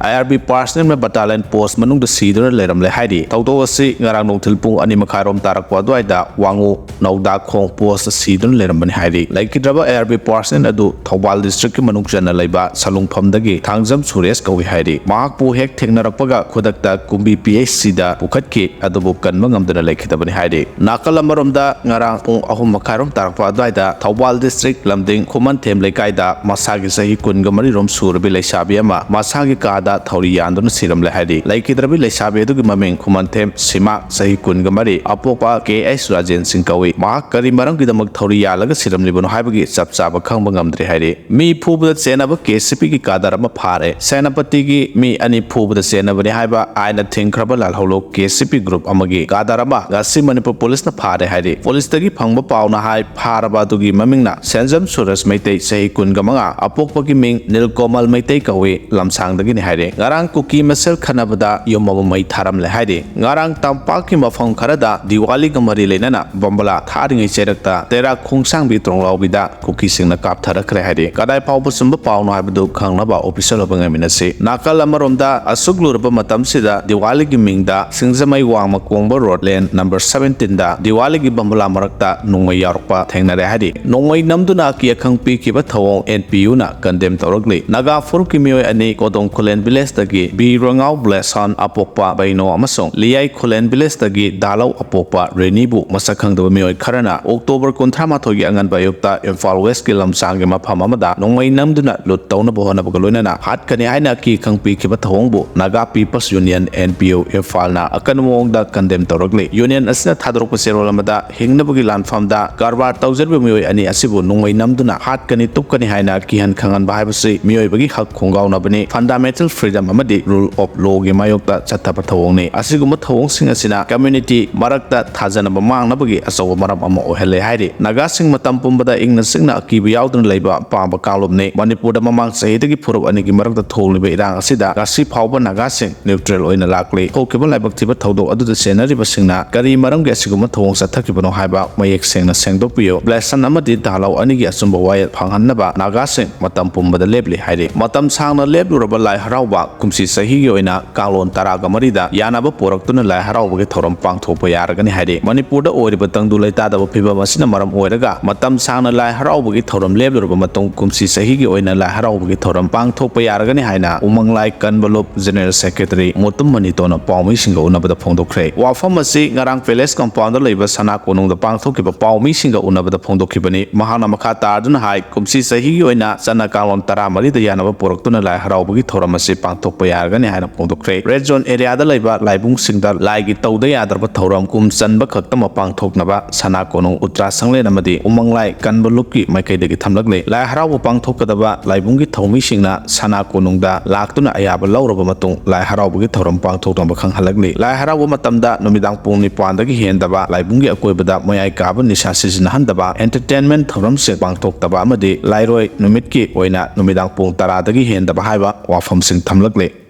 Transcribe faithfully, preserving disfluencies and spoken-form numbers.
ꯑꯥꯏ R B personnel ꯑꯃ battalion post ꯃꯅꯨꯡꯗ ꯁꯤꯗꯨꯅ ꯂꯩꯔꯝꯂꯦ ꯍꯥꯏꯔꯤ꯫ ꯊꯧꯗꯣꯛ ꯑꯁꯤ ꯉꯔꯥꯡ ꯅꯨꯡꯊꯤꯜ ꯄꯨꯡ ꯑꯅꯤ ꯃꯈꯥꯏꯔꯣꯝ ꯇꯥꯔꯛꯄ ꯑꯗꯨꯋꯥꯏꯗ ꯋꯥꯉꯨ ꯅꯧꯗꯥꯈꯣꯡ post ꯁꯤꯗꯨꯅ ꯂꯩꯔꯝꯕꯅꯤ ꯍꯥꯏꯔꯤ꯫ ꯂꯩꯈꯤꯗ꯭ꯔꯕ ꯑꯥꯏ ꯑꯥꯔ ꯕꯤ personnel ꯑꯗꯨ ꯊꯧꯕꯥꯜ district ꯀꯤ ꯃꯅꯨꯡ ꯆꯟꯅ ꯂꯩꯕ ꯁꯂꯨꯡꯐꯝꯗꯒꯤ ꯊꯥꯡꯖꯝ ꯁꯨꯔꯦꯁ ꯀꯧꯏ ꯍꯥꯏꯔꯤ꯫ ꯃꯍꯥꯛꯄꯨ ꯍꯦꯛ ꯊꯦꯡꯅꯔꯛꯄꯒ ꯈꯨꯗꯛꯇ ꯀꯨꯝꯕꯤ P H C ꯗ ꯄꯨꯈꯠꯈꯤ, ꯑꯗꯨꯕꯨ ꯀꯟꯕ ꯉꯝꯗꯅ ꯂꯩꯈꯤꯗꯕꯅꯤ ꯍꯥꯏꯔꯤ꯫ ꯅꯥꯀꯜ ꯑꯃꯔꯣꯝꯗ ꯉꯔꯥꯡ ꯄꯨꯡ ꯑꯍꯨꯝ ꯃꯈꯥꯏꯔꯣꯝ ꯇꯥꯔꯛꯄ ꯑꯗꯨꯋꯥꯏꯗ ꯊꯧꯕꯥꯜ district ꯂꯝꯗꯤꯡ ꯈꯨꯃꯟꯊꯦꯝ ꯂꯩꯀꯥꯏꯗ ꯃꯁꯥꯒꯤ ꯆꯍꯤ ꯀꯨꯟꯒ ꯃꯔꯤꯔꯣꯝ ꯁꯨꯔꯕꯤ ꯂꯩꯁꯥꯕꯤ ꯑꯃ ꯃꯁꯥꯒꯤ ꯀꯥꯗ ꯊꯧꯔꯤ ꯌꯥꯟꯗꯨꯅ ꯁꯤꯔꯝꯂꯦ ꯍꯥꯏꯔꯤ꯫ ꯂꯩꯈꯤꯗ꯭ꯔꯕꯤ ꯂꯩꯁꯥꯕꯤ ꯑꯗꯨꯒꯤ ꯃꯃꯤꯡ ꯈꯨꯃꯟꯊꯦꯝ ꯁꯤꯃꯥꯛ, ꯆꯍꯤ ꯀꯨꯟꯒ ꯃꯔꯤ, ꯑꯄꯣꯛꯄ ꯀꯦ ꯑꯩꯆ ꯔꯥꯖꯦꯟ ꯁꯤꯡ ꯀꯧꯏ꯫ ꯃꯍꯥꯛ ꯀꯔꯤ ꯃꯔꯝꯒꯤꯗꯃꯛ ꯊꯧꯔꯤ ꯌꯥꯜꯂꯒ ꯁꯤꯔꯝꯂꯤꯕꯅꯣ ꯍꯥꯏꯕꯒꯤ ꯆꯞ ꯆꯥꯕ ꯈꯪꯕ ꯉꯝꯗ꯭ꯔꯤ ꯍꯥꯏꯔꯤ꯫ ꯃꯤ ꯐꯨꯕꯗ ꯆꯦꯟꯅꯕ ꯀꯦ ꯁꯤ ꯄꯤꯒꯤ ꯀꯥꯗꯔ ꯑꯃ ꯐꯥꯔꯦ꯫ ꯁꯦꯅꯥꯄꯇꯤꯒꯤ ꯃꯤ ꯑꯅꯤ ꯐꯨꯕꯗ ꯆꯦꯟꯅꯕꯅꯤ ꯍꯥꯏꯕ ꯑꯥꯏꯟꯅ ꯊꯤꯡꯈ꯭ꯔꯕ ꯂꯥꯜꯍꯧꯂꯨ ꯀꯦ ꯁꯤ ꯄꯤ group ꯑꯃꯒꯤ ꯀꯥꯗꯔ ꯑꯃ ꯉꯁꯤ ꯃꯅꯤꯄꯨꯔ ꯄꯨꯂꯤꯁꯅ ꯐꯥꯔꯦ ꯍꯥꯏꯔꯤ꯫ ꯄꯨꯂꯤꯁꯇꯒꯤ ꯐꯪꯕ ꯄꯥꯎꯅ ꯍꯥꯏ, ꯐꯥꯔꯕ ꯑꯗꯨꯒꯤ ꯃꯃꯤꯡꯅ ꯁꯦꯟꯖꯝ ꯁꯨꯔꯦꯁ ꯃꯩꯇꯩ, ꯆꯍꯤ ꯀꯨꯟꯒ ꯃꯉꯥ, ꯑꯄꯣꯛꯄꯒꯤ ꯃꯤꯡ ꯅꯤꯜꯀꯣꯃꯜ ꯃꯩꯇꯩ ꯀꯧꯏ, ꯂꯝꯁꯥꯡꯗꯒꯤꯅꯤ ꯍꯥꯏꯔꯤ꯫ ꯉꯔꯥꯡ ꯀꯨꯀꯤ ꯃꯁꯦꯜ ꯈꯠꯅꯕꯗ ꯌꯨꯝ ꯑꯃ ꯃꯩ ꯊꯥꯔꯝꯂꯦ ꯍꯥꯏꯔꯤ꯫ ꯉꯔꯥꯡ ꯇꯝꯄꯥꯛꯀꯤ ꯃꯐꯝ ꯈꯔꯗ ꯗꯤꯋꯥꯂꯤꯒ ꯃꯔꯤ ꯂꯩꯅꯅ ꯕꯝꯕꯂꯥ ꯊꯥꯔꯤꯉꯩ ꯆꯩꯔꯛꯇ ꯇꯦꯔꯥ ꯈꯣꯡꯁꯥꯡꯕꯤ ꯇ꯭ꯔꯣꯡꯂꯥꯎꯕꯤꯗ ꯀꯨꯀꯤꯁꯤꯡꯅ ꯀꯥꯞꯊꯔꯛꯈ꯭ꯔꯦ ꯍꯥꯏꯔꯤ꯫ ꯀꯗꯥꯏ ꯐꯥꯎꯕ ꯆꯨꯝꯕ ꯄꯥꯎꯅꯣ ꯍꯥꯏꯕꯗꯨ ꯈꯪꯅꯕ ꯑꯣꯐꯤꯁꯤꯌꯦꯜ ꯑꯣꯏꯕ ꯉꯥꯏꯃꯤꯟꯅꯁꯤ꯫ ꯅꯥꯀꯜ ꯑꯃꯔꯣꯝꯗ ꯑꯁꯨꯛ ꯂꯨꯔꯕ ꯃꯇꯝꯁꯤꯗ ꯗꯤꯋꯥꯂꯤꯒꯤ ꯃꯤꯡꯗ ꯁꯤꯡꯖꯃꯩ ꯋꯥꯡꯃ ꯀꯣꯡꯕ road lane number seventeen ꯗ ꯗꯤꯋꯥꯂꯤꯒꯤ ꯕꯝꯕꯨꯂꯥ ꯃꯔꯛꯇ ꯅꯣꯡꯃꯩ ꯌꯥꯎꯔꯛꯄ ꯊꯦꯡꯅꯔꯦ ꯍꯥꯏꯔꯤ꯫ ꯅꯣꯡꯃꯩ ꯅꯝꯗꯨꯅ ꯑꯀꯤ ꯑꯈꯪ ꯄꯤꯈꯤꯕ ꯊꯧꯑꯣꯡ N P U ꯅ condemn ꯇꯧꯔꯛꯂꯤ꯫ ꯅꯥꯒꯥ ꯐꯨꯔꯨꯞꯀꯤ ꯃꯤꯑꯣꯏ ꯑꯅꯤ ꯀꯣꯗꯣꯡ ꯈꯨꯂꯦꯟ village ꯇꯒꯤ ꯕꯤ ꯔꯣꯉꯥꯎ ꯕ꯭ꯂꯦꯁꯟ ꯑꯄꯣꯛꯄ ꯕꯩꯅꯣ ꯑꯃꯁꯨꯡ ꯂꯤꯌꯥꯏ ꯈꯨꯂꯦꯟ village ꯇꯒꯤ ꯗꯥꯂꯧ ꯑꯄꯣꯛꯄ ꯔꯦꯅꯤꯕꯨ ꯃꯁꯛ ꯈꯪꯗꯕ ꯃꯤꯑꯣꯏ ꯈꯔꯅ October ꯀꯨꯟꯊ꯭ꯔꯥ ꯃꯥꯊꯣꯏꯒꯤ ꯑꯉꯟꯕ ꯑꯌꯨꯛꯇ ꯏꯝꯐꯥꯜ West ꯀꯤ ꯂꯝꯁꯥꯡꯒꯤ ꯃꯐꯝ ꯑꯃꯗ ꯅꯣꯡꯃꯩ ꯅꯝꯗꯨꯅ loot ꯇꯧꯅꯕ ꯍꯣꯠꯅꯕꯒ ꯂꯣꯏꯅꯅ ꯍꯥꯠꯀꯅꯤ ꯍꯥꯏꯅ ꯑꯀꯤ ꯑꯈꯪ ꯄꯤꯈꯤꯕ ꯊꯧꯑꯣꯡꯕꯨ Naga People's Union, N P U, ꯏꯝꯐꯥꯜꯅ ꯑꯀꯟꯕ ꯃꯑꯣꯡꯗ condemn ꯇꯧꯔꯛꯂꯤ꯫ Union ꯑꯁꯤꯅ ꯊꯥꯗꯣꯔꯛꯄ ꯆꯦꯔꯣꯜ ꯑꯃꯗ ꯍꯤꯡꯅꯕꯒꯤ ꯂꯥꯟꯐꯝꯗ ꯀꯔꯕꯥꯔ ꯇꯧꯖꯔꯤꯕ ꯃꯤꯑꯣꯏ ꯑꯅꯤ ꯑꯁꯤꯕꯨ ꯅꯣꯡꯃꯩ ꯅꯝꯗꯨꯅ ꯍꯥꯠꯀꯅꯤ, ꯇꯨꯞꯀꯅꯤ ꯍꯥꯏꯅ ꯀꯤꯍꯟ ꯈꯪꯍꯟꯕ ꯍꯥꯏꯕꯁꯤ ꯃꯤꯑꯣꯏꯕꯒꯤ ꯍꯛ ꯈꯣꯡꯒꯥꯎꯅꯕꯅꯤ, fundamental freedom ꯑꯃꯗꯤ rule of law ꯒꯤ ꯃꯥꯌꯣꯛꯇ ꯆꯠꯊꯕ ꯊꯧꯑꯣꯡꯅꯤ꯫ ꯑꯁꯤꯒꯨꯝꯕ ꯊꯧꯑꯣꯡꯁꯤꯡ ꯑꯁꯤꯅ community ꯃꯔꯛꯇ ꯊꯥꯖꯅꯕ ꯃꯥꯡꯅꯕꯒꯤ ꯑꯆꯧꯕ ꯃꯔꯝ ꯑꯃ ꯑꯣꯏꯍꯜꯂꯦ ꯍꯥꯏꯔꯤ꯫ ꯅꯥꯒꯥꯁꯤꯡ ꯃꯇꯝ ꯄꯨꯝꯕꯗ ꯏꯪꯅ ꯆꯤꯛꯅ ꯑꯀꯤꯕ ꯌꯥꯎꯗꯅ ꯂꯩꯕ ꯄꯥꯝꯕ ꯀꯥꯡꯂꯨꯞꯅꯤ꯫ ꯃꯅꯤꯄꯨꯔꯗ ꯃꯃꯥꯡ ꯆꯍꯤꯗꯒꯤ ꯐꯨꯔꯨꯞ ꯑꯅꯤꯒꯤ ꯃꯔꯛꯇ ꯊꯣꯛꯂꯤꯕ ꯏꯔꯥꯡ ꯑꯁꯤꯗ ꯉꯁꯤ ꯐꯥꯎꯕ ꯅꯥꯒꯥꯁꯤꯡ neutral ꯑꯣꯏꯅ ꯂꯥꯛꯂꯤ꯫ ꯊꯣꯛꯈꯤꯕ ꯂꯥꯏꯕꯛ ꯊꯤꯕ ꯊꯧꯗꯣꯛ ꯑꯗꯨꯗ ꯆꯦꯟꯅꯔꯤꯕꯁꯤꯡꯅ ꯀꯔꯤ ꯃꯔꯝꯒꯤ ꯑꯁꯤꯒꯨꯝꯕ ꯊꯧꯑꯣꯡ ꯆꯠꯊꯈꯤꯕꯅꯣ ꯍꯥꯏꯕ ꯃꯌꯦꯛ ꯁꯦꯡꯅ ꯁꯦꯡꯗꯣꯛꯄꯤꯌꯨ꯫ ꯕ꯭ꯂꯦꯁꯟ ꯑꯃꯗꯤ ꯗꯥꯂꯧ ꯑꯅꯤꯒꯤ ꯑꯆꯨꯝꯕ ꯋꯥꯌꯦꯜ ꯐꯪꯍꯟꯅꯕ ꯅꯥꯒꯥꯁꯤꯡ ꯃꯇꯝ ꯄꯨꯝꯕꯗ ꯂꯦꯞꯂꯤ ꯍꯥꯏꯔꯤ꯫ ꯃꯇꯝ ꯁꯥꯡꯅ ꯂꯦꯞꯂꯨꯔꯕ ꯂꯥꯏ ꯍꯔꯥꯎ ꯀꯨꯝꯁꯤ ꯆꯍꯤꯒꯤ ꯑꯣꯏꯅ ꯀꯥꯡꯂꯣꯟ ꯇꯔꯥꯒ ꯃꯔꯤꯗ ꯌꯥꯅꯕ ꯄꯨꯔꯛꯇꯨꯅ ꯂꯥꯏ ꯍꯔꯥꯎꯕꯒꯤ ꯊꯧꯔꯝ ꯄꯥꯡꯊꯣꯛꯄ ꯌꯥꯔꯒꯅꯤ ꯍꯥꯏꯔꯤ꯫ ꯃꯅꯤꯄꯨꯔꯗ ꯑꯣꯏꯔꯤꯕ ꯇꯪꯗꯨ ꯂꯩꯇꯥꯗꯕ ꯐꯤꯕꯝ ꯑꯁꯤꯅ ꯃꯔꯝ ꯑꯣꯏꯔꯒ ꯃꯇꯝ ꯁꯥꯡꯅ ꯂꯥꯏ ꯍꯔꯥꯎꯕꯒꯤ ꯊꯧꯔꯝ ꯂꯦꯞꯂꯨꯔꯕ ꯃꯇꯨꯡ ꯀꯨꯝꯁꯤ ꯆꯍꯤꯒꯤ ꯑꯣꯏꯅ ꯂꯥꯏ ꯍꯔꯥꯎꯕꯒꯤ ꯊꯧꯔꯝ ꯄꯥꯡꯊꯣꯛꯄ ꯌꯥꯔꯒꯅꯤ ꯍꯥꯏꯅ ꯎꯃꯪ ꯂꯥꯏ ꯀꯟꯕ ꯂꯨꯞ ꯖꯦꯅꯔꯦꯜ ꯁꯦꯀ꯭ꯔꯦꯇꯔꯤ ꯃꯣꯇꯨꯝ ꯃꯅꯤꯇꯣꯅ ꯄꯥꯎꯃꯤꯁꯤꯡꯒ ꯎꯅꯕꯗ ꯐꯣꯡꯗꯣꯛꯈ꯭ꯔꯦ꯫ ꯋꯥꯐꯝ ꯑꯁꯤ ꯉꯔꯥꯡ ꯄꯦꯂꯦꯁ ꯀꯝꯄꯥꯎꯟꯗ ꯂꯩꯕ ꯁꯅꯥ ꯀꯣꯅꯨꯡꯗ ꯄꯥꯡꯊꯣꯛꯈꯤꯕ ꯄꯥꯎꯃꯤꯁꯤꯡꯒ ꯎꯅꯕꯗ ꯐꯣꯡꯗꯣꯛꯈꯤꯕꯅꯤ꯫ ꯃꯍꯥꯛꯅ ꯃꯈꯥ ꯇꯥꯗꯨꯅ ꯍꯥꯏ, ꯀꯨꯝꯁꯤ ꯆꯍꯤꯒꯤ ꯑꯣꯏꯅ ꯆꯠꯅ ꯀꯥꯡꯂꯣꯟ ꯇꯔꯥꯃꯔꯤꯗ ꯌꯥꯅꯕ ꯄꯨꯔꯛꯇꯨꯅ ꯂꯥꯏ ꯍꯔꯥꯎꯕꯒꯤ ꯊꯧꯔꯝ ꯑꯁꯤ ꯄꯥꯡꯊꯣꯛꯄ ꯌꯥꯔꯒꯅꯤ ꯍꯥꯏꯅ ꯐꯣꯡꯗꯣꯛꯈ꯭ꯔꯦ꯫ ꯔꯦꯗ ꯖꯣꯟ ꯑꯦꯔꯤꯌꯥꯗ ꯂꯩꯕ ꯂꯥꯏꯕꯨꯡꯁꯤꯡꯗ ꯂꯥꯏꯒꯤ ꯇꯧꯗ ꯌꯥꯗ꯭ꯔꯕ ꯊꯧꯔꯝ ꯀꯨꯝ ꯆꯟꯕ ꯈꯛꯇꯃꯛ ꯄꯥꯡꯊꯣꯛꯅꯕ ꯁꯅꯥ ꯀꯣꯅꯨꯡ ꯎꯇ꯭ꯔꯥ ꯁꯪꯂꯦꯟ ꯑꯃꯗꯤ ꯎꯃꯪ ꯂꯥꯏ ꯀꯟꯕ ꯂꯨꯞꯀꯤ ꯃꯥꯏꯀꯩꯗꯒꯤ ꯊꯝꯂꯛꯂꯦ꯫ ꯂꯥꯏ ꯍꯔꯥꯎꯕ ꯄꯥꯡꯊꯣꯛꯀꯗꯕ ꯂꯥꯏꯕꯨꯡꯒꯤ ꯊꯧꯃꯤꯁꯤꯡꯅ ꯁꯅꯥ ꯀꯣꯅꯨꯡꯗ ꯂꯥꯛꯇꯨꯅ ꯑꯌꯥꯕ ꯂꯧꯔꯕ ꯃꯇꯨꯡ ꯂꯥꯏ ꯍꯔꯥꯎꯕꯒꯤ ꯊꯧꯔꯝ ꯄꯥꯡꯊꯣꯛꯅꯕ ꯈꯪꯍꯜꯂꯛꯂꯤ꯫ ꯂꯥꯏ ꯍꯔꯥꯎꯕ ꯃꯇꯝꯗ ꯅꯨꯃꯤꯗꯥꯡ ꯄꯨꯡ ꯅꯤꯄꯥꯟꯗꯒꯤ ꯍꯦꯟꯗꯕ, ꯂꯥꯏꯕꯨꯡꯒꯤ ꯑꯀꯣꯏꯕꯗ ꯃꯌꯥꯏ ꯀꯥꯕ ꯅꯤꯁꯥ ꯁꯤꯖꯤꯟꯅꯍꯟꯗꯕ, ꯑꯦꯟꯇꯔꯇꯦꯟꯃꯦꯟ ꯊꯧꯔꯝꯁꯤꯡ ꯄꯥꯡꯊꯣꯛꯇꯕ ꯑꯃꯗꯤ ꯂꯥꯏꯔꯣꯏ ꯅꯨꯃꯤꯠꯀꯤ ꯑꯣꯏꯅ ꯅꯨꯃꯤꯗꯥꯡ ꯄꯨꯡ ꯇꯔꯥꯗꯒꯤ ꯍꯦꯟꯗꯕ ꯍꯥꯏꯕ ꯋꯥꯐꯝꯁꯤꯡ ꯊꯝꯂꯛꯂꯤ꯫